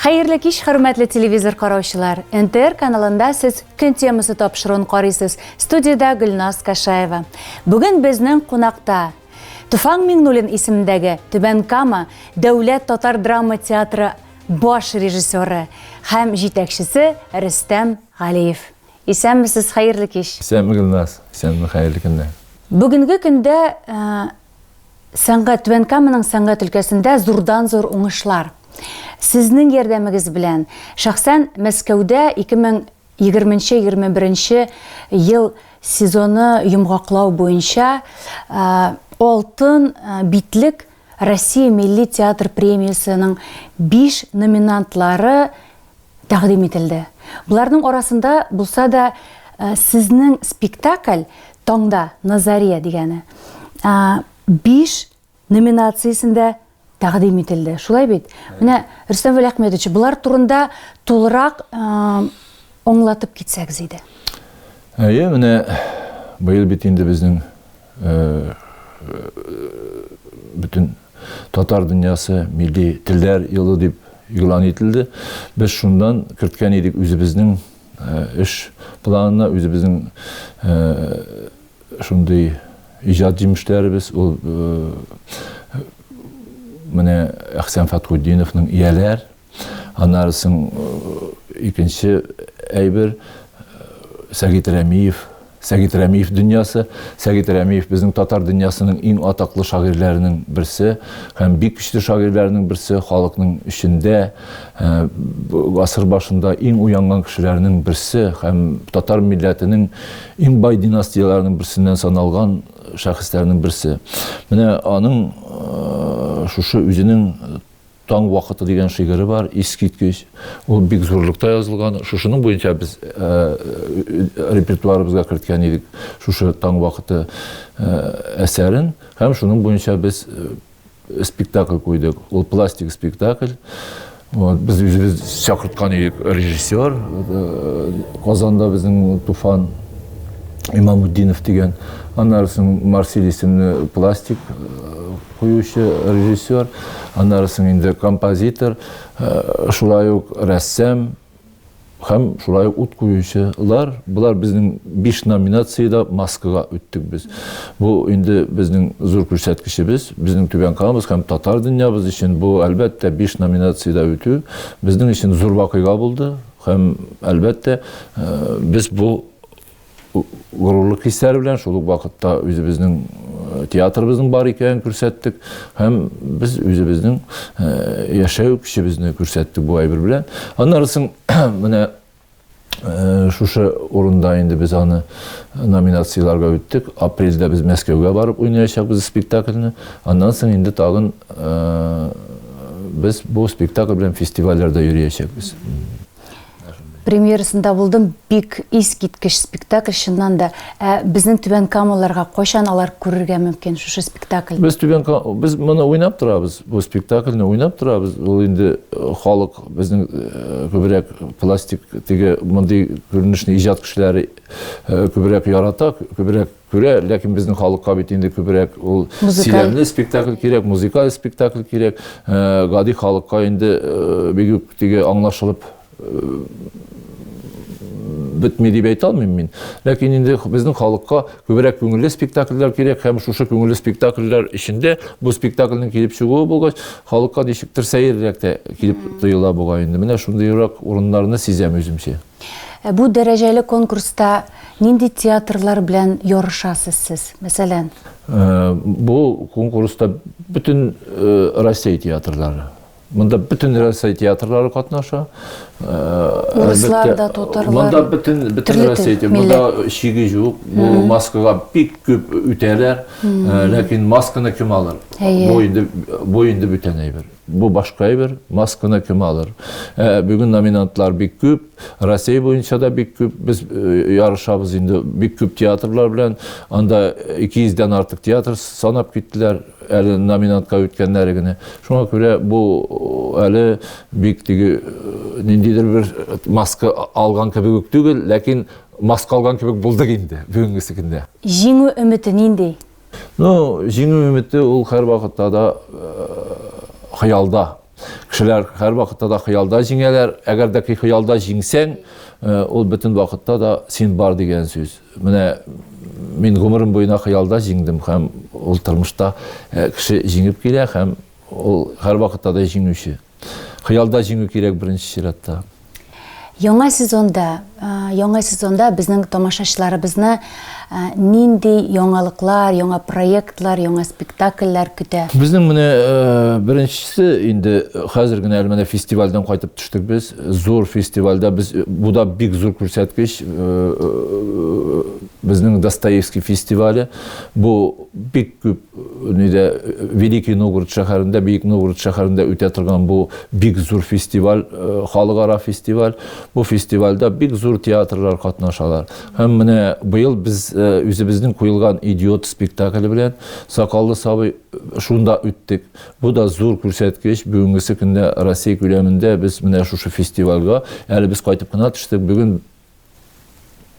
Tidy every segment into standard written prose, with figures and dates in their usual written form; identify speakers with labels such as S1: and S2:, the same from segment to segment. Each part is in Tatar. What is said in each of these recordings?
S1: Хәерле кич, хөрмәтле телевизор караучылар. НТР каналында сез Көн темасы тапшыруын карыйсыз. Студиядә Гөлназ Кашаева. Бүген безнең кунакта Туфан Миңнуллин исемендәге Түбән Кама дәүләт татар драма театры баш режиссеры һәм җитәкчесе Рөстәм Галиев. Исәнмесез, хәерле кич.
S2: Исәнме, Гөлназ. Исәнме, хәерле көннәр.
S1: Бүгенге көндә сәнгать, Түбән Каманың сәнгать өлкәсендә зурдан-зур уңышлар. Сезнең ярдәмегез белән, шәхсән Мәскәүдә 2020-21 ел сезоны йомгаклау буенча Алтын битлек Россия милли театр премиясенең 5 номинантлары тәкъдим ителде. Боларның арасында булса да сезнең спектакль Таңда, на заре дигәне, 5 номинациясендә тәкъдим ителде. Шулай бит? Менә, Рөстәм Вәлиәхмәтович, болар турында тулырак аңлатып китсәгез иде.
S2: Әйе, менә быел бит инде безнең бөтен татар дөньясы милли телләр елы дип игълан ителде. Без шуннан керткән идек үзебезнең эш планына, үзебезнең шундый иҗат җимешләребез, ул менә Әхсән Фәтхутдиновның Ияләр, Аннары соң икенче әйбер Сәгит Рәмиев, Сәгит Рәмиев дөньясы. Сәгит Рәмиев безнең татар дөньясының иң атаклы шагыйрьләренең берсе һәм бик көчле шагыйрьләренең берсе, халыкның эчендә гасыр башында иң уянган кешеләрнең берсе һәм татар милләтенең иң бай династияләренең берсеннән саналган шәхесләрнең берсе. Менә аның шушы үзенең Таң вакыты дигән шигыре бар, искиткеч. Ул бик зурлыкта язылган. Шушының буенча без репертуарыбызга керткән идек шушы Таң вакыты әсәрен. Һәм шуның буенча без спектакль куйдык. Ул пластик спектакль. Вот, без үзебез чакырткан идек режиссер. Казанда безнең Туфан Имамутдинов дигән. Аннары соң Марсель исемле пластик куючы режиссер, аннары соң инде композитор, шулай ук рәссам һәм шулай ук ут куючылар. Болар безнең 5 номинациядә маскага үттек без. Бу инде безнең зур күрсәткечебез, безнең Түбән Камабыз һәм татар дөньябыз өчен бу, әлбәттә, 5 номинациядә үтү безнең өчен зур вакыйга булды һәм, әлбәттә, без бу горурлык хисләре белән шул ук вакытта үзебезнең э, театрыбызның бар икәнен күрсәттек һәм без үзебезнең э, яшәү көчебезне күрсәттек бу әйбер белән. Аннары соң менә э, шушы урында инде без аны номинацияләргә үттек. Апрельдә без Мәскәүгә барып уйнаячакбыз спектакльне. Аннан соң инде тагын без бу спектакль белән фестивальләрдә йөриячәкбез.
S1: Премьерасында булдым, бик искиткеч спектакль, чыннан да. Ә безнең Түбән Камаларга кайчан алар күрергә мөмкин шушы спектакль?
S2: Без Түбән Кама, без моны уйнап торабыз, бу спектакльне уйнап торабыз. Ул инде э, халык безнең э, күбрәк пластик теге мондый күренешне иҗат кешеләре э, күбрәк ярата, күбрәк күрә, ләкин безнең халыкка бит инде күбрәк ул сөйләмле спектакль кирәк, музыкаль спектакль кирәк. Э, гади халыкка инде э, бик үк теге аңлашылып э, бетми дип әйтә алмыйм мин. Ләкин инде безнең халыкка күбрәк күңелле спектакльләр кирәк һәм шушы күңелле спектакльләр эчендә бу спектакльнең килеп чыгуы булгач, халыкка ничектер сәеррәк тә килеп тоела бугай инде. Менә шундыйрак урыннарны сизәм үземчә.
S1: Ә бу дәрәҗәле конкурста нинди театрлар белән ярышасыз сез, мәсәлән?
S2: Э, бу конкурста бөтен э, Россия театрлары. Монда бөтен Россия театрлары катнаша.
S1: Э, Урыслар да, татарлар.
S2: Монда бөтен бөтен Россия театры. Монда шиге юк. Бу маскага бик күп үтәләр. Ләкин масканы кем алыр? Бу инде бу инде бүтән әйбер. Бу башка әйбер, масканы кем алыр? Ә, бүген номинантлар бик күп, Россия буенча да бик күп. Без э, ярышабыз инде бик күп театрлар белән. Анда 200 дән артык театр санап киттеләр, әле номинантка үткәннәре генә. Шуңа күрә бу э, әле бик теге э, ниндидер бер маска алган кебек үк түгел, ләкин маска алган кебек булдык инде бүгенгесе көндә.
S1: Җиңү өмете нинди?
S2: Ну, җиңү өмете ул һәрвакытта да хыялда. Кешеләр һәрвакытта да хыялда җиңәләр. Әгәр дә ки хыялда җиңсәң, ул бөтен вакытта да син бар дигән сүз. Менә мин гомерем буена хыялда җиңдем һәм ул тормышта кеше җиңеп килә һәм ул һәрвакытта да җиңүче. Хыялда җиңү кирәк беренче чиратта.
S1: Яңа сезонда, яңа сезонда безнең тамашачыларыбызны нинди яңалыклар, яңа проектлар, яңа спектакльләр көтә?
S2: Безнең менә беренчесе инде хәзер генә әле менә фестивальдән кайтып төштек без. Зур фестивальдә без бу да бик зур күрсәткеч. Безнең Достоевский фестивале. Бу бик күп нидә Великий Новгород шәһәрендә, Бөек Новгород шәһәрендә үтә торган бу бик зур фестиваль, э, халыкара фестиваль. Бу фестивальдә бик зур театрлар катнашалар. Һәм менә быел без э, үзебезнең куелган Идиот спектакле белән Сакаллы сабый э, шунда үттек. Бу да зур күрсәткеч. Бүгенгесе көндә Россия күләмендә без менә шушы фестивальгә әле без кайтып кына төштек. Бүген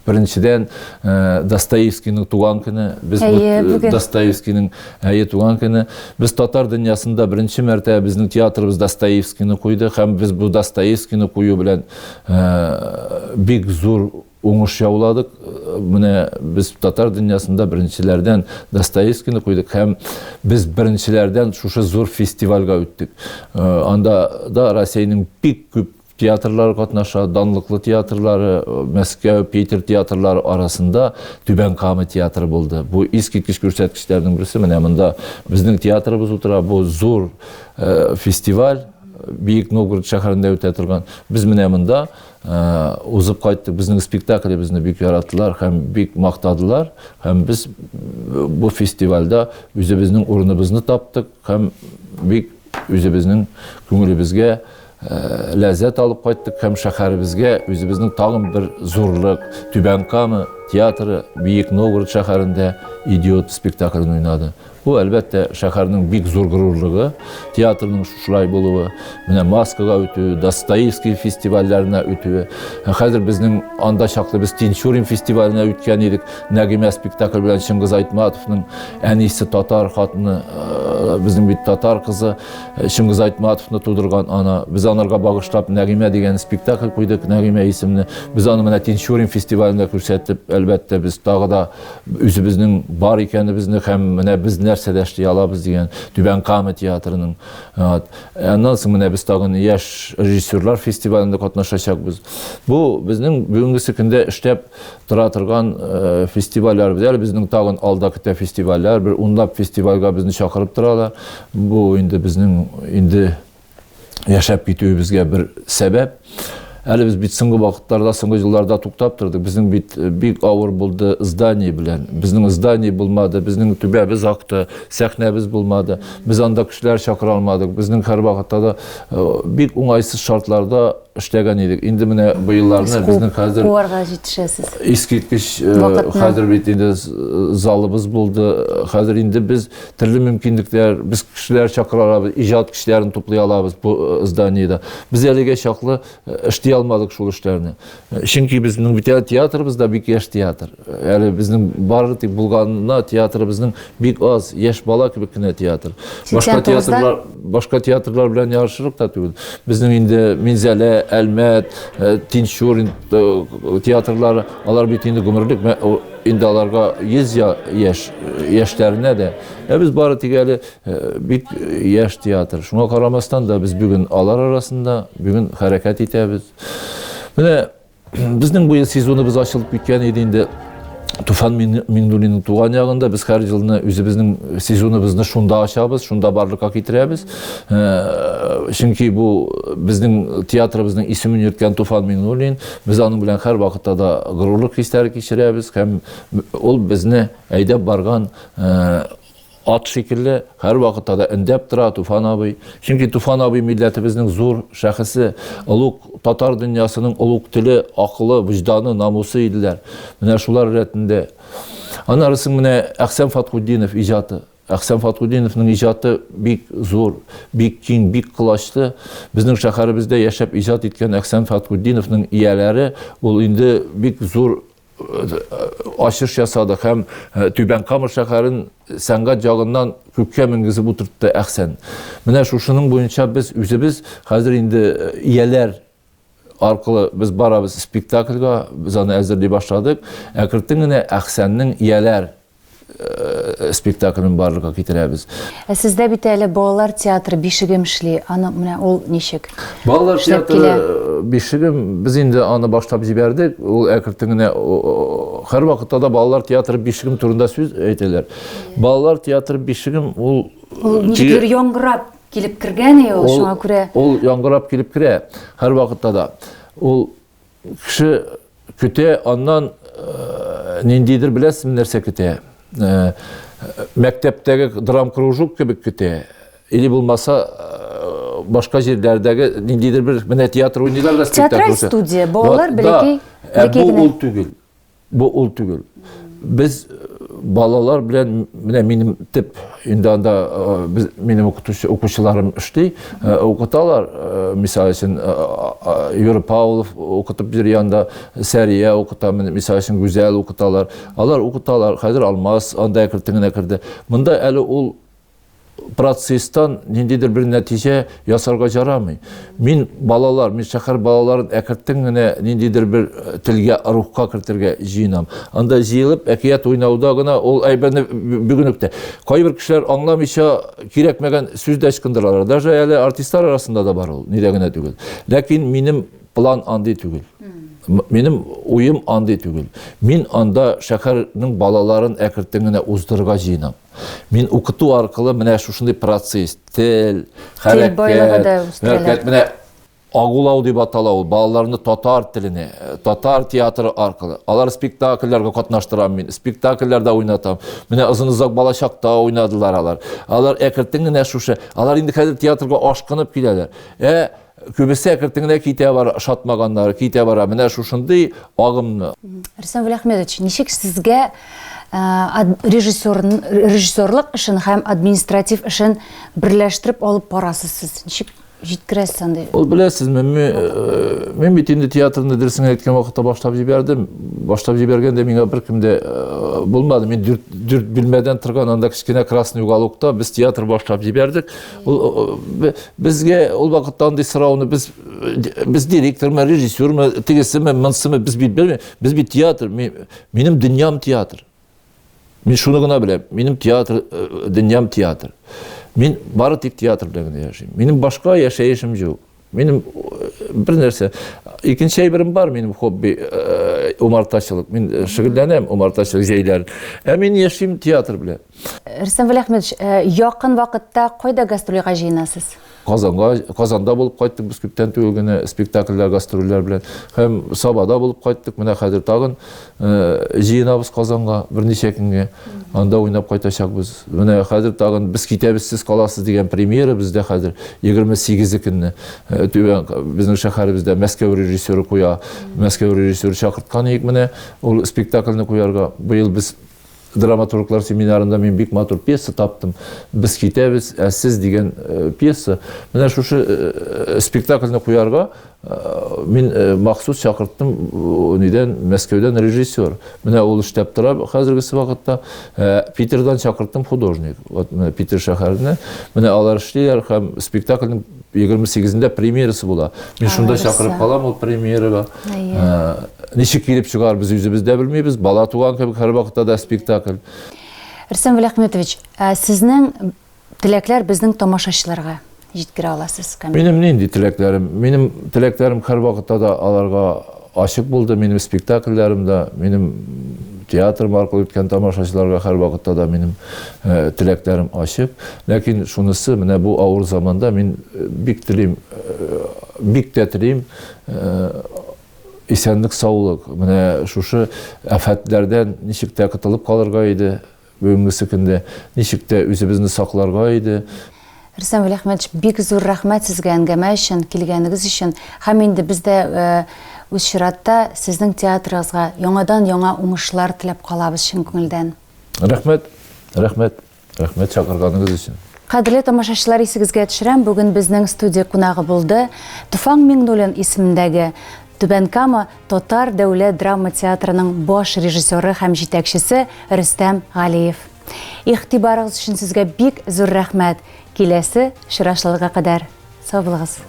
S2: Беренчедән, э, Достоевскийның туган көне. Без бу э, Достоевскийның әйе туган көне. Без татар дөньясында беренче мәртәбә безнең театрыбыз Достоевскийны куйды һәм без бу Достоевскийны кую белән э, бик зур уңыш яуладык. Менә без татар дөньясында беренчеләрдән Достоевскийны куйдык һәм без беренчеләрдән шушы зур фестивальгә үттек. Анда да Россиянең бик күп Театрлары катнаша, данлыклы театрлары, Мәскәү, Питер театрлары арасында Түбән Кама театры булды. Бу искиткеч күрсәткечләрнең берсе. Менә монда безнең театрыбыз утыра. Бу зур э, фестиваль Биек Новгород шәһәрендә үтә торган. Без менә монда э, узып кайттык. Безнең спектаклебезне бик яраттылар һәм бик мактадылар. Һәм без бу фестивальдә үзебезнең урыныбызны таптык һәм бик үзебезнең күңелебезгә ләззәт алып кайттык һәм шәһәребезгә үзебезнең тагын бер зурлык Түбән Кама театры Биек Новгород шәһәрендә Идиот спектаклен уйнады. Бу, әлбәттә, шәһәрнең бик зур горурлыгы, театрның шушылай булуы, менә Маскага үтүе, Достоевский фестивальләренә үтүе. Хәзер безнең анда чаклы без Тинчурин фестиваленә үткән идек. Нәгимә спектакль белән Чыңгыз Айтматовның әнисе татар хатыны, безнең бит татар кызы Чыңгыз Айтматовны тудырган ана. Без анарга багышлап Нәгимә дигән спектакль куйдык, Нәгимә исемле. Без аны менә Тинчурин фестивалендә күрсәтеп, әлбәттә, без тагы да үзебезнең бар икәнебезне һәм менә без нәрсәдә эшли алабыз дигән Түбән Кама театрының. Аннан соң менә без тагын яшь режиссерлар фестивалендә катнашачакбыз. Бу безнең бүгенгесе көндә эшләп тора торган э, фестивальләребез. Әле безнең тагын алда көтә фестивальләр, бер унлап фестивальгә безне чакырып торалар. Бу инде безнең инде яшәп китүебезгә бер сәбәп. Әле без бит соңгы вакытларда, соңгы елларда туктап тордык. Безнең бит э, бик авыр булды здание белән. Безнең здание булмады, безнең түбәбез акты, сәхнәбез булмады. Без анда кешеләр чакыра алмадык. Безнең һәрвакытта да э, бик уңайсыз шартларда эшләгән идек. Инде менә быелларны безнең хәзер
S1: куарга җитешәсез.
S2: Искиткеч э, хәзер бит инде залыбыз булды. Хәзер инде без төрле мөмкинлекләр, без кешеләр чакыра алабыз, иҗат кешеләрен туплый алабыз бу э, зданиедә. Без әлегә чаклы э, эшли алмадык шул эшләрне. Чөнки безнең бит театрыбыз да бик яшь театр. Әле безнең бары тик булганына театрыбызның бик аз, яшь бала кебек кенә театр. Башка театрлар, башка театрлар белән ярышырлык та түгел. Безнең инде Минзәлә, Әлмәт, э, Тинчурин э, театрлары, алар бит инде гомерлек, инде аларга 100 яшь, яшьләренә дә. Ә без бары тик әле э, бик яшь театр. Шуңа карамастан да без бүген алар арасында бүген хәрәкәт итәбез. Менә безнең бу ел сезоныбыз ачылып киткән иде инде. Туфан Миңнуллинның туган ягында без һәр елны үзебезнең сезоныбызны шунда ачабыз, шунда барлыкка китерәбез. Э, чөнки бу безнең театрыбызның исемен йөрткән Туфан Миңнуллин, без аның белән һәр вакытта да горурлык хисләре кичерәбез һәм ул безне әйдәп барган э, Ат шикелле, һәрвакытта да өндәп тора Туфан абый. Чөнки Туфан абый милләтебезнең зур шәхесе, олуг татар дөньясының олуг теле, акылы, вөҗданы, намусы иделәр. Менә шулар рәтендә. Аннары соң менә Әхсән Фатхутдинов иҗаты. Әхсән Фатхутдиновның иҗаты бик зур, бик киң, бик колачлы. Безнең шәһәребездә яшәп иҗат иткән Әхсән Фатхутдиновның ияләре ул инде бик зур. ачыш ясады һәм Түбән Кама шәһәрен сәнгать ягыннан күккә менгезеп утыртты Әхсән. Менә шушының буенча без үзебез хәзер инде ияләр аркылы без барабыз спектакльгә, без аны әзерли башладык. Әкертен генә Әхсәннең ияләр э, спектаклен барлыкка китерәбез.
S1: Ә сездә бит әле балалар театры Бишегем эшли. Аны менә ул ничек?
S2: Балалар театры э, Бишегем без инде аны башлап җибәрдек. Ул әкертен генә һәрвакытта да балалар театры Бишегем турында сүз әйтәләр. Балалар театры Бишегем ул
S1: Ул ничектер яңгырап килеп кергән ул, шуңа күрә.
S2: Ул яңгырап килеп керә һәрвакытта да. Ул кеше көтә, аннан э, ниндидер беләсезме нәрсә көтә? Э, мәктәптәге драм кружок кебек көтә. Или булмаса э, башка җирләрдәге ниндидер бер менә театр уйныйлар да
S1: спектакль. Театраль студия, балалар бәләкәй,
S2: бәләкәй генә. Бу ул түгел. Бу ул түгел. Без балалар белән менә минем төп инде анда э, без минем укытучы укучыларым эшли, э, укыталар. Э, мисал өчен Юрий Павлов укытып йөри анда, Сәрия укыта, мисал өчен Гүзәл укыталар. Алар укыталар. Хәзер Алмаз анда әкертен генә керде. Монда әле ул процесстан ниндидер бер нәтиҗә ясарга ярамый. Мин балалар, мин шәһәр балаларын әкертен генә ниндидер бер э, телгә, рухка кертергә җыенам. Анда җыелып әкият уйнауда гына ул әйберне бүген үк тә. Кайбер кешеләр аңламыйча кирәкмәгән сүз дә ычкындыралар. Даже әле артистлар арасында да бар ул, нидә генә түгел. Ләкин минем план андый түгел. Минем уем андый түгел. Мин анда шәһәрнең балаларын әкертен генә уздырырга җыенам. Мин укыту аркылы менә шушындый процесс, тел, хәрәкәт, хәрәкәт, менә агулау дип атала ул, балаларны татар теленә, татар театры аркылы. Алар спектакльләргә катнаштырам мин, спектакльләрдә уйнатам. Менә озын-озак балачакта уйнадылар алар. Алар әкертен генә шушы, алар инде хәзер театрга ашкынып киләләр. Ә Күбесе әкертен генә китә бара, ошатмаганнары китә бара. Менә шушындый агымны.
S1: Рөстәм Вәлиәхмәтович, ничек сезгә режиссер, режиссерлык эшен һәм административ эшен берләштереп алып барасыз сез? Ничек җиткерәсез андый?
S2: Ул беләсезме, мин бит инде театрны дөресен әйткән вакытта башлап җибәрдем. Башлап җибәргәндә миңа беркем дә булмады. Мин дүрт, дүрт бүлмәдән торган анда кечкенә Красный уголокта без театр башлап җибәрдек. Ул Безгә ул вакытта андый сорауны без без директормы, режиссермы, тегесеме, монсымы без бит белмим. Без бит театр, минем дөньям театр. Мин шуны гына беләм. Минем театр, э, дөньям театр. Мин бары тик театр белән генә яшим. Минем башка яшәешем юк. Минем э, бер нәрсә. Икенче әйберем бар, минем хобби э, умартачылык. Мин шөгыльләнәм умартачылык җәйләрен. Ә мин яшим театр белән.
S1: Рөстәм Вәлиәхмәтович, э, якын вакытта кайда гастрольгә җыенасыз?
S2: Казанга, Казанда булып кайттык без күптән түгел генә спектакльләр, гастрольләр белән. Һәм Сабада булып кайттык. Менә хәзер тагын э, җыенабыз Казанга берничә көнгә. Анда уйнап кайтачакбыз. Менә хәзер тагын без китәбез, сез каласыз дигән премьера бездә хәзер 28 көнне э, түбән безнең шәһәребездә Мәскәү режиссеры куя. Мәскәү режиссеры чакырткан идек менә ул спектакльне куярга. Быел без Драматурглар семинарында мин бик матур пьеса таптым. Без китәбез, ә сез дигән э, пьеса. Менә шушы э, э, спектакльне куярга мин махсус чакырттым нидән Мәскәүдән режиссер. Менә ул эшләп тора хәзергесе вакытта. Питердан чакырттым художник. Вот менә Питер шәһәренә. Менә алар эшлиләр һәм спектакльнең 28-ндә премьерасы була. Мин шунда чакырып калам ул премьерага. Ничек килеп чыгар, без үзебез дә белмибез. Бала туган кебек һәрвакытта да спектакль.
S1: Рөстәм Вәлиәхмәтович, ә сезнең теләкләр безнең тамашачыларга җиткерә аласыз,
S2: Камил? Минем нинди теләкләрем? Минем теләкләрем һәрвакытта да аларга ачык булды. Минем спектакльләрем дә, минем театрым аркылы үткән тамашачыларга һәрвакытта да минем э, теләкләрем ачык. Ләкин шунысы, менә бу авыр заманда мин э, бик телим, э, бик тә телим, исәнлек саулык менә шушы афәтләрдән ничек тә котылып калырга иде бүгенгесе көндә ничек тә үзебезне сакларга иде.
S1: Рөстәм Вәлиәхмәтович, бик зур рәхмәт сезгә әңгәмә өчен, килгәнегез өчен. Һәм инде без дә үз чиратта сезнең театрыгызга яңадан-яңа уңышлар теләп калабыз чын күңелдән.
S2: Рәхмәт, рәхмәт. Рәхмәт чакырганыгыз өчен.
S1: Кадерле тамашачылар, исегезгә төшерәм, бүген безнең студия кунагы булды Туфан Миңнуллин исемендәге Түбән Кама татар дәүләт драма театрының баш режиссеры һәм җитәкчесе Рөстәм Галиев. Игътибарыгыз өчен сезгә бик зур рәхмәт. Киләсе очрашуларга кадәр сау булыгыз.